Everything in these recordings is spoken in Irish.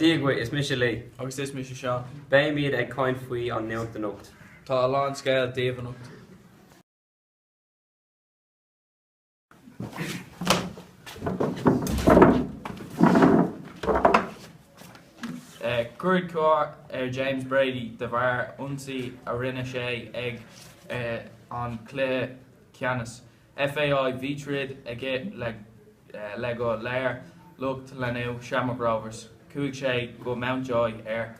Dia dhuit, is mise Lee. Agus is mise Seán. Beimid ag caint faoi an nuacht anocht. Tá a lán scéal daoibh anocht. Cuireadh coir ar James Brady de bharr ionsaí a rinne sé ag an cluiche ceannais FAI. Bhí troid aige le go leor lucht leanúna Shamrock Rovers. Chuaigh sé go Mountjoy ar.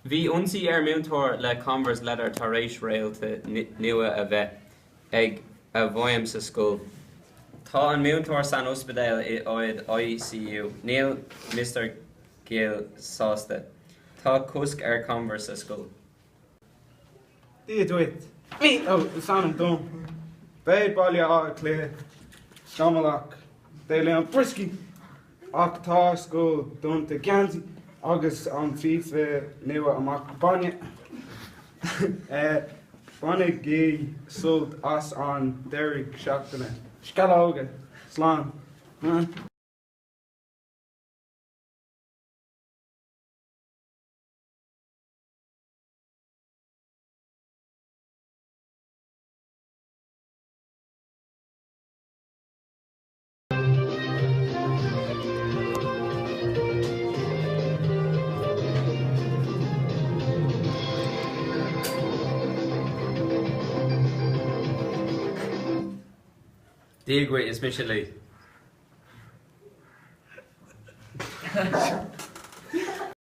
Bhí ionsaí ar múinteoir le Converse Leather tar éis réalta nua a bheith ag a mhaim sa scoil. Tá an múinteoir san ospidéal i ard ICU. Níl Mr Gill sásta. Tá cosc ar Converse sa scoil. Dia duit. Ó, is ainm dom. Beidh Baile Átha Cliath scamallach Dé Luain brioscaí ach tá scoil dúnta geansaí agus an phíopa nua amach bainne. Bainigí sult as an deireadh seachtaine. Sceallóga! Slán. Dia dhuit, is mise Lee.